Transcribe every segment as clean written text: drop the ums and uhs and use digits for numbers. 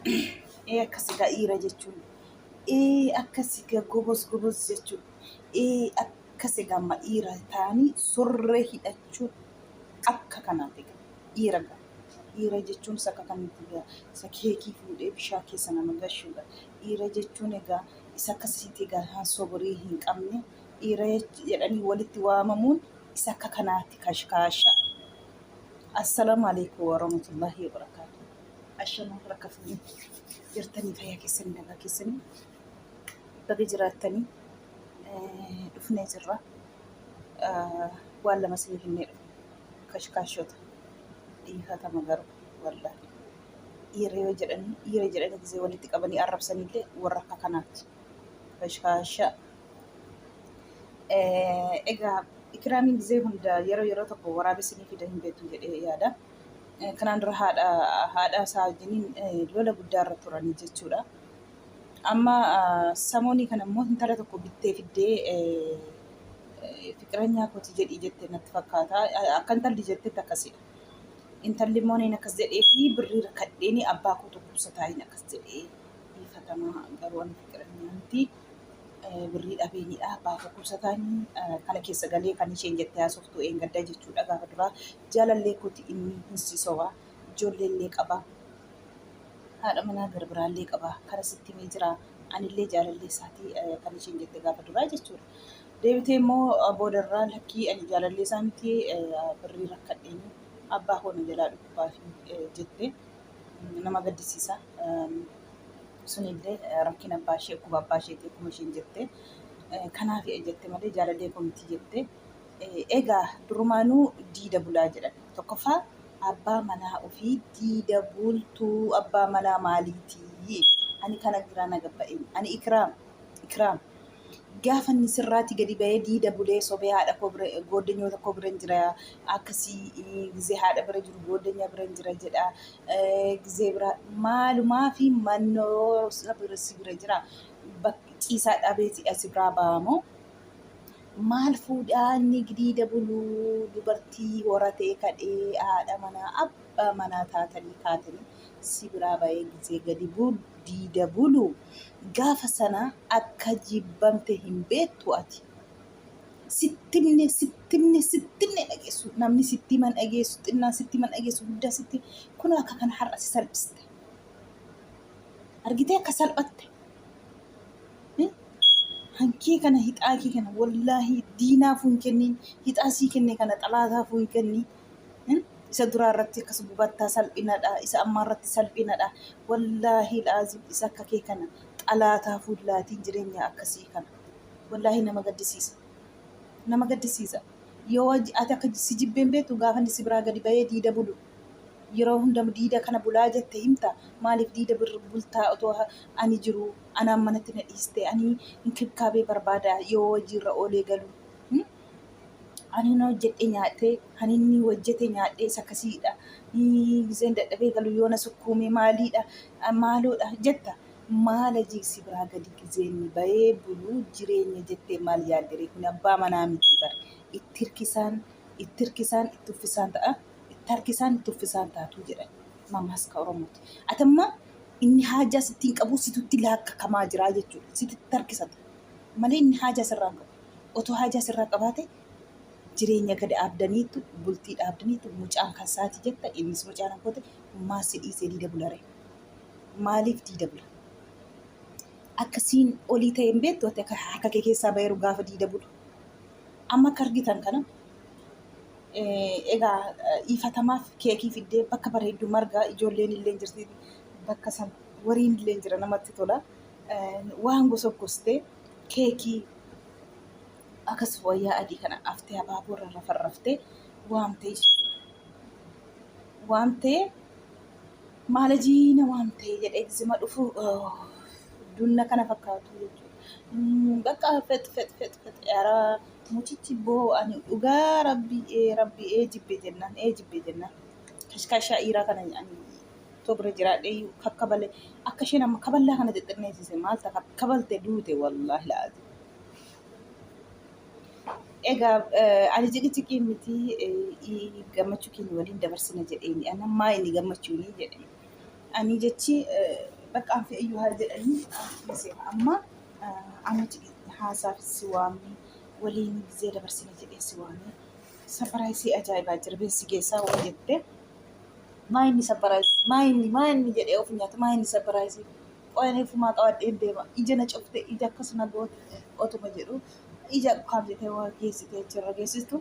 Ee akkas egaa dhiira jechuun. Ee akkas egaa gobos gobos jechuun. Ee akkas egaa amma dhiira ta'anii surree hidhachuun akka kanaati egaa dhiira egaa. Dhiira jechuun isa akka kamitti egaa isa keekii fuudhee bishaan keessa nama gashuudha. Dhiira jechuun egaa isa akkasiiti egaa hansoborii hin qabne dhiira jedhanii walitti waamamuun isa akka kanaati kashkaasha. Assalaamu alaikum warahmatullahi wabarakatuh. Ashamaa harka fuunee jirtanii fayyaa keessanii nagaa keessanii baga jiraattanii dhufnee jirra. Waan lama isinii finnee dhufne kashkaashota dhiifatama garuu wallaahi dhiira yoo jedhanii dhiira jedhanii gisee walitti qabanii arrabsanillee warra akka kanaati. Kashkaasha. Egaa ikiraamiin gisee hunda yeroo yeroo tokko waraabessi ni fida hin beektu jedhee yaada. Kanaan dura haadha haadha isaa wajjiniin lola guddaa irra turanii jechuudha. Amma samoonii kana immoo intala tokko bittee fiddee fiqiranyaa kooti jedhii jette natti fakkaata. Akka intalli jettetti akkasidha. Intalli immoo niin akkas jedhee fi birrii rakkadheeni abbaa koo dhukkubsataa hin akkas jedhee dhiifatamaa garuu ani fiqiranyaa miti. Birrii dhabeenidha abbaa koo dhukkubsataan kana keessa galee kan isheen jettee haasoftu eengadda jechuudha gaafa duraa jaalallee kooti inni hin si soba ijoollee illee qaba haadha manaa gara biraallee qaba kana sitti himee jira anillee jaalallee isaati kan isheen jette gaafa duraa jechuudha. Deebitee immoo boodarraa lakkii ani jaalallee isaa miti birrii rakkadheeni abbaa koo na jalaa dhukkubaa fi jette nama gaddisiisa. Sunillee rakkina abbaa ishee dhukkuba abbaa isheeti akkuma isheen jette. Kanaaf jette malee jaalallee koo miti jette. Egaa durumaanuu diida bulaa jedhan. Tokkoffaa abbaa manaa ofii diida bultuu abbaa manaa maaliitii? Ani kana giraa na gabba'een. Ani ikiraam ikiraam gaafa inni sirraati gadi ba'ee diida bulee sobee haadha koo bira gooddanyoota koo bira jira akkasii gizee haadha bira jiru gooddanyaa bira jira jedha gizee bira maalumaa fi mannoo bira si bira jira ciisaa dhabeeti asi biraa ba'amoo maal fuudhaa inni diida buluu dubartii horatee kadhee haadha manaa abbaa manaa taatanii kaatanii si biraa ba'ee gizee gadi bulu diida bulu gaafa sana akka jibbamte hin beektu ati. Sittimne sittimne sittimne dhageessu namni sitti himan dhageessu xinnaan sitti himan dhageessu guddaa sitti kun akka kana har'a si salphiste. Argitee akka salphatte. Hankee kana hixaa kee kana wallaahi diinaafuu hin kenniin hixaa sii kenne kana xalaataafuu hin kenniin. Isa duraa irratti akkas gubattaa salphinadha. Isa ammaa irratti salphinadha. Wallaahi laazim isa akka kee kana xalaataafuu hin laatiin jireenya akkasii kana. Wallaahi nama gaddisiisa. Nama gaddisiisa. Yoo ati akka si jibbeen beektu gaafa inni si biraa gadi bahee diida bulu. Yeroo hunda diida kana bulaa jette himta. Maaliif diida bultaa otoo ani jiru anaan manatti na dhiiste ani inkibkaabee barbaada yoo hojiirra oolee galu. Ani hin hojjedhe nyaadhee kan inni hojjete nyaadhee isa akkasiidha. Giseen dadhabee galu yoo na sukkuume maaliidha maaloodha jetta. Maala jiiksi biraa gadi gizeen bahee buluu jireenya jettee maal yaadderee kun abbaa manaa miti bar. Itti hirkisaan itti hirkisaan itti uffisaan ta'a itti harkisaan itti uffisaan taatuu jedhan mammaaksa Oromooti. Ati amma inni haajaa sitti hin qabu situtti laakkakamaa jiraa jechuudha. Situtti harkisata malee inni haajaa sirraa hin qabu. Otoo haajaa sirraa qabaate jireenya gad dhaabdaniittu bultii dhaabdaniittu mucaan kan saati jetta innis mucaan kan kooti maa si dhiisee diida bulare maaliif diida bula akkasiin olii ta'e hin beektu ati akka harka kee keessaa baheeru gaafa diida bulu amma akka argitan kana egaa ifatamaaf keekii fiddee bakka bareeddu marga ijoolleen illee jirti bakka san wariin illee jira namatti tola waan gosoggostee keekii akkas wayyaa adii kana aftee abaaboo irra rafarraftee waamtee jechuudha. Waamtee maala jiina waamtee jedhee gizima dhufu dunna kana fakkaatu jechuudha. Bakka fex fex fex fex ara mucichi boo ani dhugaa rabbii ee rabbii ee jibbe jennaan ee jibbe jennaan kashkaashaa dhiiraa kana ani Otoo bira jiraadhee iyyuu kakkabale akka isheen amma kaballaa kana xixxinneessise maal ta'a kabalte duute wallaahi la'aati. Egaa ani ciqiciqii miti gammachuu keenya waliin dabarsina jedheeni. Ani ammaa inni gammachuuni jedhe. Ani jechi Bakka an fe'eyyuu haa jedhanii dhiiseera. Amma amma haasaaf si waamne waliin gizee dabarsina jedhee si waame. Saparaayisii ajaa'ibaa jira beessi keessaa waan jette. Maa inni saparaayisii maa inni maa inni jedhee of nyaata maa inni saparaayisii qo'anii ofumaa qabadheen deema ija na cufte ija akkas na goote otuma jedhu ija ukkaamsitee waa geessitee achirra geessistu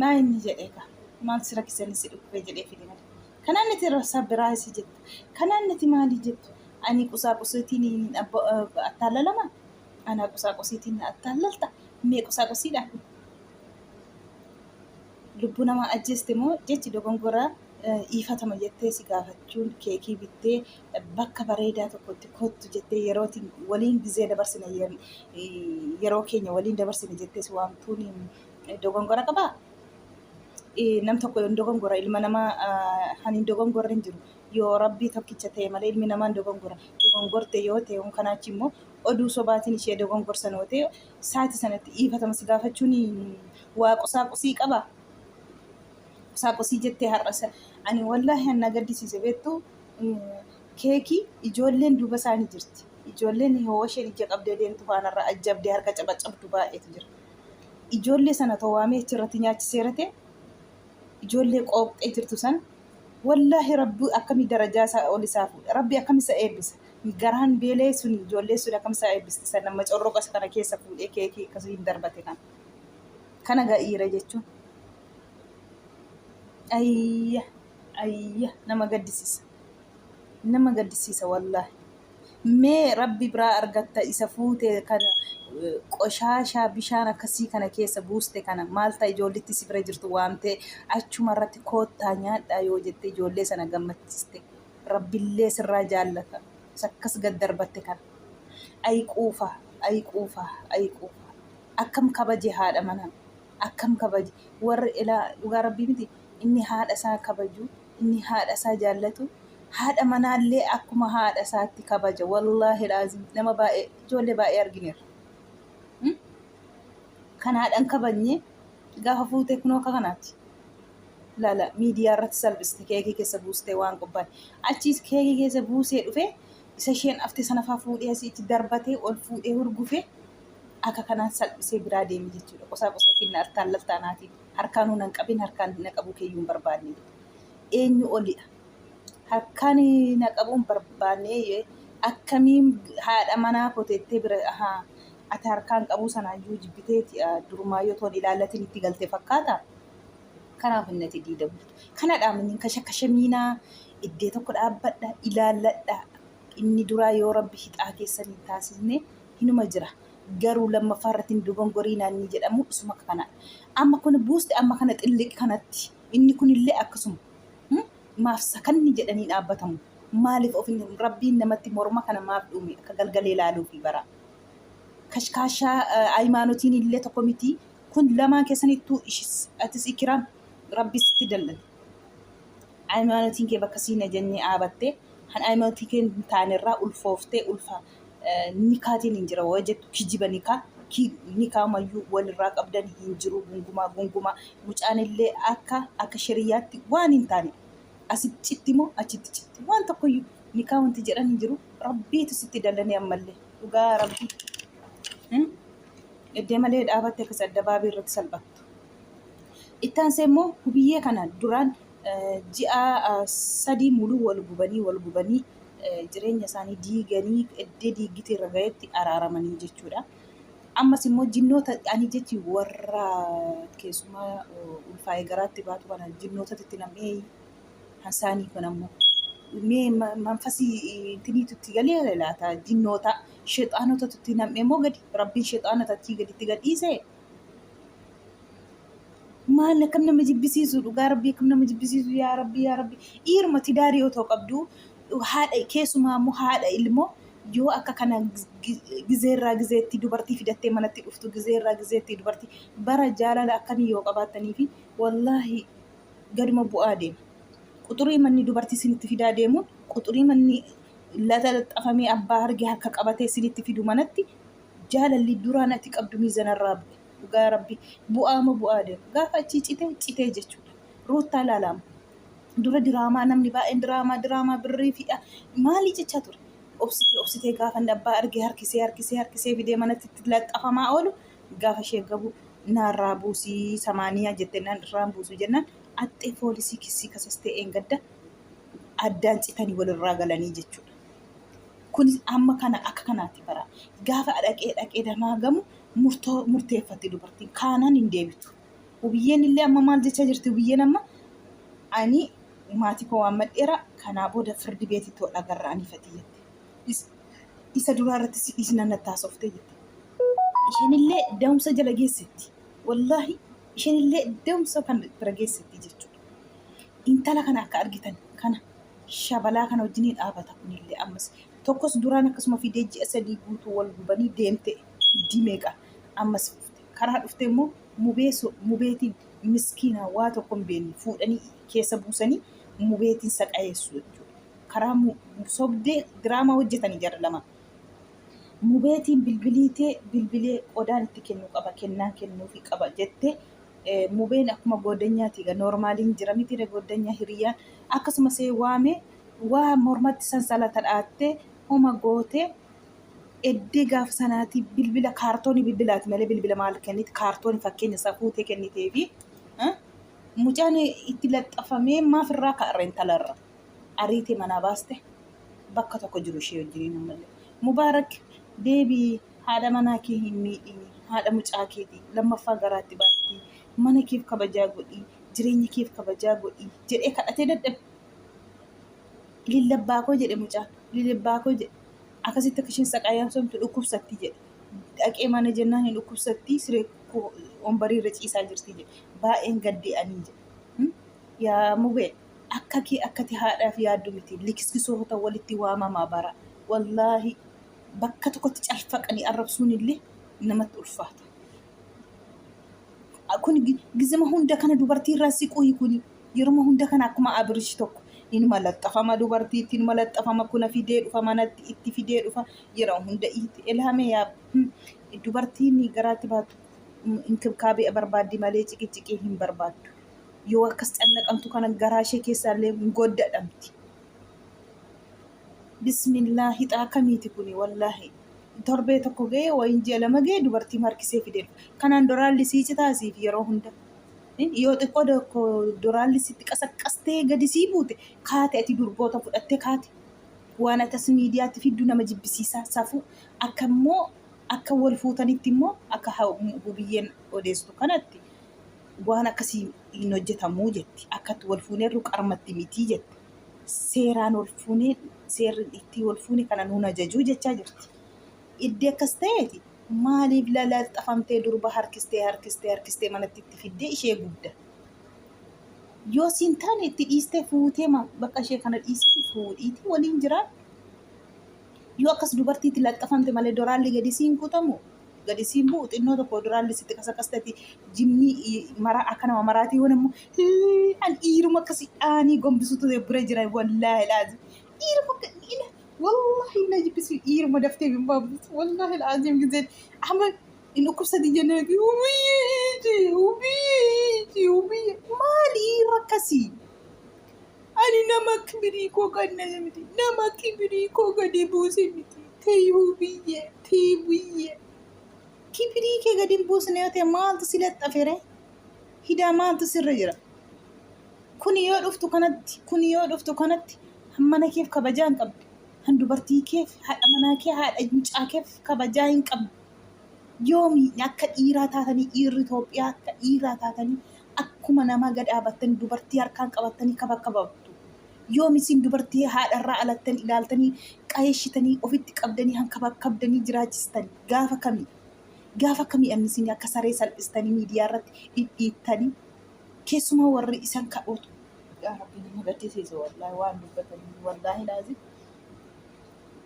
maa inni jedhee kaa maal si rakkisanii si dhukkubee jedhee fide malee. Kanaan nati sabiraayisii jettu kanaan nati maalii jettu ani qusaaqusiitiin attaallalama anaa qusaaqusiitiin na attaallalta mee qusaaqusiidha kun lubbuu namaa ajjeeste moo jechi dogongoraa dhiifatama jettee si gaafachuun keekii bittee bakka bareedaa tokkotti kottu jettee yerootiin waliin gizee dabarsina yeroo keenya waliin dabarsina jettee si waamtuun dogongora qabaa? Nam tokko hin dogongora ilma namaa han hin dogongorre hin jiru. Yoo rabbii tokkicha ta'e malee ilmi namaa hin dogongora. Dogongorte yoo ta'e kanaachi immoo oduu sobaatiin ishee dogongorsan yoo ta'e saati sanatti dhiifatama si gaafachuun waa qusaaqusii qaba. Qusaaqusii jettee har'a ani wallaahi an na gaddisiise beektu keekii ijoolleen duuba isaanii jirti. Ijoolleen hoo isheen ija qabdee deemtu faanarra ajjabdee harka cabacabdu baay'eetu jira. Ijoollee sana too waamee achirratti nyaachiseera ta'e ijoollee qooqxee jirtu sana wallaahi rabbi akkamii darajaa isaa ol isaa fuudha. Rabbi akkam isa eebbisa. Garaan beelee sun ijoollee sun akkam isaa eebbiste san nama corroqa kana keessa fuudhee keekii akkasii hin darbate kana. Kana ga'iira jechuun. Ayya ayya nama gaddisiisa. Nama gaddisiisa wallaahi. Mee rabbi biraa argatta isa fuute kana qoshaashaa bishaan akkasii kana keessa buuste kana maal ta'a ijoollitti si bira jirtu waamtee achuma irratti koottaa nyaadhaa yoo jette ijoollee sana gammachiste rabbillee sirraa jaallata isa akkas gad darbatte kana ayi quufa ayi quufa ayi quufa akkam kabaje haadha manaa akkam kabaje warri ilaa dhugaa rabbii miti inni haadha isaa kabaju Inni haadha isaa jaallatu haadha manaallee akkuma haadha isaatti kabaja. Wallaahi laazim nama baay'ee ijoollee baay'ee argineerra. Kan haadha hin kabajne gaafa fuutee kunoo akka kanaati. Laala miidiyaa irratti salphiste keekii keessa buustee waan qophaa'e. Achiis keekii keessa buusee dhufee isa isheen afte sana faa fuudhee asii itti darbatee ol fuudhee hurgufee akka kanaan salphisee biraa deeme jechuudha. Qosaa qoseetiin na artaallaltaa naatiin. Harkaanuu nan qabin harkaan na qabuu keeyyuu hin barbaadne jedhe. Eenyu olidha? Harkaan na qabuu hin barbaadne akkamiin haadha manaa koo teettee bira ahaa ati harkaan qabuu sanaayyuu jibbiteeti durumaayyuu otoo hin ilaallatin itti galte fakkaata? Kanaaf inni ati diida bultu. Kanadhaa minni kashakashamiinaa iddee tokko dhaabbadha ilaalladha. Inni duraa yoo rabbi hixaa keessan hin taasisne hinuma jira. Garuu lammaffaa irratti hin dogongoriinaa inni jedhamu isuma akka kanaadha. Amma kun buuste amma kana xilliq kanatti inni kunillee akkasuma. Maaf sakanni jedhanii dhaabbatamu. Maaliif of hin rabbiin namatti morma kana maaf dhuume akka galgalee ilaaluufi bara. Kashkaashaa hayimaanotiin illee tokko miti. Kun lamaan keessanittuu ishis atis ikiraam rabbi sitti dallane. Hayimaanotiin kee bakka siin ajanyee aabattee han hayimaanotii kee hin taanerraa ulfooftee ulfa nikaatiin hin jira waa jettu kijiba nikaa nikaa mayyuu walirraa qabdan hin jiru gungumaa gungumaa mucaan illee akka akka shiriyyaatti waan hin taane asitti citti moo achitti citti waan tokkoyyuu nikaa wanti jedhan hin jiru rabbiitu sitti dallanee ammallee dhugaa rabbii iddee malee dhaabatte akkas addabaabii irratti salphattu. Itti aansee immoo hubiyyee kana duraan ji'a sadii muluu wal gubanii wal gubanii jireenya isaanii diiganii eddee diiggiti irra gahetti araaramanii jechuudha. Ammas immoo jinnoota ani jechi warra keessumaa ulfaa'ee garaatti baatu kana jinnootatti itti nam'ee hansaanii kun ammoo mee manfasii intiniitu itti galee laata jinnoota sheexaanotatu itti nam'ee moo gadi rabbiin sheexaanota achii gaditti gadhiisee Maal akkam nama jibbisiisu dhugaa rabbii akkam nama jibbisiisu yaa rabbii yaa rabbii dhiiruma tidaarii otoo qabdu haadha keessumaa immoo haadha ilmoo yoo akka kana gizeerraa gizeetti dubartii fidattee manatti dhuftu gizeerraa gizeetti dubartii bara jaalala akkamii yoo qabaattanii fi wallaahi gaduma bu'aa deema. Quxurii manni dubartii sinitti fidaa deemuun quxurii manni lata laxxafamee abbaa arge harka qabatee sinitti fidu manatti jaalalli duraan ati qabdu miizanarraa bu'e. Dhugaa rabbi bu'aama bu'aa deema. Gaafa achii cite citee jechuudha. Ruuttaa laalaama. Dura diraamaa namni baay'een diraamaa diraamaa birrii fi maalii jechaa ture. Obsitee obsitee gaafa inni abbaa argee harkisee harkisee harkisee fidee manatti itti laxxafamaa oolu gaafa ishee gabu naarraa buusii samaaniyaa jette naan irraan buusu jennaan axxee poolisii kissii kasastee eengadda addaan citanii walirraa galanii jechuudha. Kunis amma kana akka kanaatti bara gaafa dhaqee dhaqee damaa gamu murtoo murteeffatti dubartiin kaanaan hin deebitu. Hubiyyeen illee amma maal jechaa jirti hubiyyeen amma ani maatii koo waammadheera kanaa booda firdi beetitti wal agarra aniifati jette. Isa duraa irratti si dhiisna natti haasofte jette. Isheen illee da'umsa jala geessetti. Wallaahi isheen illee da'umsa kan bira geessetti jechuudha. Intala kana akka argitan kana shabalaa kana wajjiniin dhaabata kunillee ammas. Tokkos duraan akkasuma fidee ji'a 3 guutuu wal gubanii deemte giddii meeqa ammas dhufte. Karaa dhufte immoo mubee mubeetiin miskiina waa tokko hin beekne fuudhanii keessa buusanii mubeetiin saqayeessu jechuudha. Karaa sobdee diraamaa hojjetanii jarri lama. Mubeetiin bilbiliitee bilbilee qodaan itti kennuu qaba kennaan kennuufii qaba jettee mubeen akkuma gooddanyaati egaa noormaaliin jira miti gooddanyaa hiriyyaan akkasuma see waamee waa mormatti sansalata dhaattee homa gootee eddee gaafa sanaati bilbila kaartoonii bilbilaati malee bilbila maal kenniti kaartoonii fakkeenya isaa fuutee kenniteefi mucaan itti laxxafamee maaf irraa ka'arra intalarra ariitee manaa baaste bakka tokko jiru ishee wajjiniin ammallee. Mubaarak deebii haadha manaa kee hin miidhini haadha mucaa keeti lammaffaa garaatti baatti mana keef kabajaa godhii jireenya keef kabajaa godhii jedhee kadhatee dadhabe. Lillabbaa koo jedhe mucaan lillabbaa koo jedhe akkasitti akka isheen saqaayamsamtu dhukkubsatti jedhe. Dhaqee mana jennaan hin dhukkubsatti siree wambarii irra ciisaa jirti jedhe. Baay'een gaddee anii jedhe. Yaa mubee Akka kee akkati haadhaaf yaaddu miti likiskisoota walitti waamamaa bara wallaahi bakka tokkotti calfaqanii arrabsuun illee namatti ulfaata. Kun gizima hunda kana dubartii irraa siquu kuni yeruma hunda kana akkuma abirish tokko inuma laxxafama dubartiitti inuma laxxafama kuna fidee dhufa manatti itti fidee dhufa yeroo hunda itti elhame yaa dubartiin garaatti baattu inkibkaabee barbaaddi malee ciqiciqii hin barbaaddu. Yoo akkas cannaqamtu kana garaa ishee keessaallee hin goddadhamti. Bismillah hixaa akkamiiti kuni wallaahi. Torbee tokko ga'ee wayin ji'a 2 ga'e dubartii harkisee fidee dhufa. Kanaan doraalli sii citaa siif yeroo hunda. Yoo xiqqoo tokko doraalli sitti qasaqqastee gadi sii buute kaate ati durboota fudhattee kaate. Waan atas miidiyaatti fiddu nama jibbisiisaa safuu akka immoo akka wal fuutanitti immoo akka hubiyyeen odeessitu kanatti waan akkasii hin hojjetamu jetti. Akkatti wal fuuneerru qarmatti miti jette. Seeraan wal fuunee seerri itti wal fuune kana nuun ajajuu jechaa jirti. Iddii akkas ta'eeti maaliif lalaxxafamtee durba harkistee harkistee harkistee manatti itti fiddee ishee gubda. Yoo siin taane itti dhiistee fuutee ma bakka ishee kana dhiisiti fuudhiiti waliin jiraadhu. Yoo akkas dubartiitti laxxafamte malee doraalli gadi siin kutamu gadi siin bu'u xinnoo tokko duraalli sitti qasaqastati jinnii maraa akka nama maraatii yoon immoo an dhiiruma akkasii dhaanii gombisutu bira jira wallaahi laazim dhiiruma akka ila wallaahi na jibbisu dhiiruma daftee hin baabbisu wallaahi laazim gizeen amma hin dhukkubsati jennaan ubiyyee ubiyyee ubiyyee maal dhiirra akkasii ani nama kibirii koo qannase miti nama kibirii koo gadi buuse miti Tayuu biyyee tii biyyee. Kibirii kee gadi hin buusne yoo ta'e maaltu si laxxafe ree? Hidaa maaltu sirra jira? Kuni yoo dhuftu kanatti, kuni yoo dhuftu kanatti mana keef kabajaa hin qabdu. Han dubartii keef, haadha manaa kee, haadha mucaa keef kabajaa hin qabdu. Yoomi akka dhiiraa taatanii dhiirri Itoophiyaa akka dhiiraa taatanii akkuma namaa gad dhaabattanii dubartii harkaan qabattanii kabakababtu. Yoom isin dubartii haadharraa alattan ilaaltanii qayeeshitanii ofitti qabdanii hankabakkabdanii jiraachistan gaafa kami? Gaafa kami anni isin akka saree salphistanii miidiyaa irratti dhidhiittanii keessumaa warri isan kadhootu. Yaa Rabbi nama gaddisiisa wallaahi waan dubbatanii wallaahi laazim.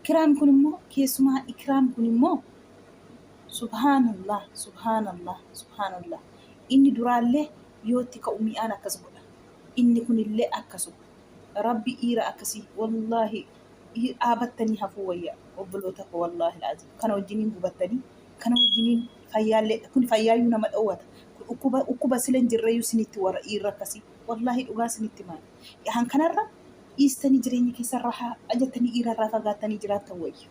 Ikiraam kun immoo keessumaa ikiraam kun immoo subhaanallah subhaanallah subhaanallah inni duraallee yoo itti ka'u mi'aan akkas godha. Inni kunillee akkasuma. Rabbi dhiira akkasii wallaahi dhaabattanii hafuu wayya obboloota koo wallaahi laazim. Kana wajjiniin gubattanii kana wajjiniin fayyaallee kun fayyaayyuu nama dhowwata. Kun dhukkuba dhukkuba sila hin jirreyyuu isinitti warra dhiirri akkasii. Wallaahi dhugaa isinitti himaa. Han kanarra dhiistanii jireenya keessan rahaa ajattanii dhiirarraa fagaattanii jiraattan wayya.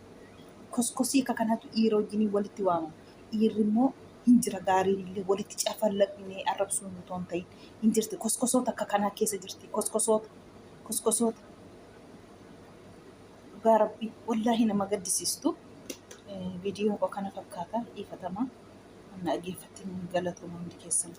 Koskosii akka kanaatu dhiira wajjiniin walitti waamama. Dhiirri immoo hin jira gaariin illee walitti cafallaqnee arrabsuun otoo hin ta'in hin jirti. Koskosoota akka kanaa keessa jirti. Koskosoota. Koskosoota. Dhugaa rabbii wallaahi nama gaddisiistu. Viidiyoon koo kana fakkaata dhiifatamaa. Na dhaggeeffattan galatooma hundi keessan.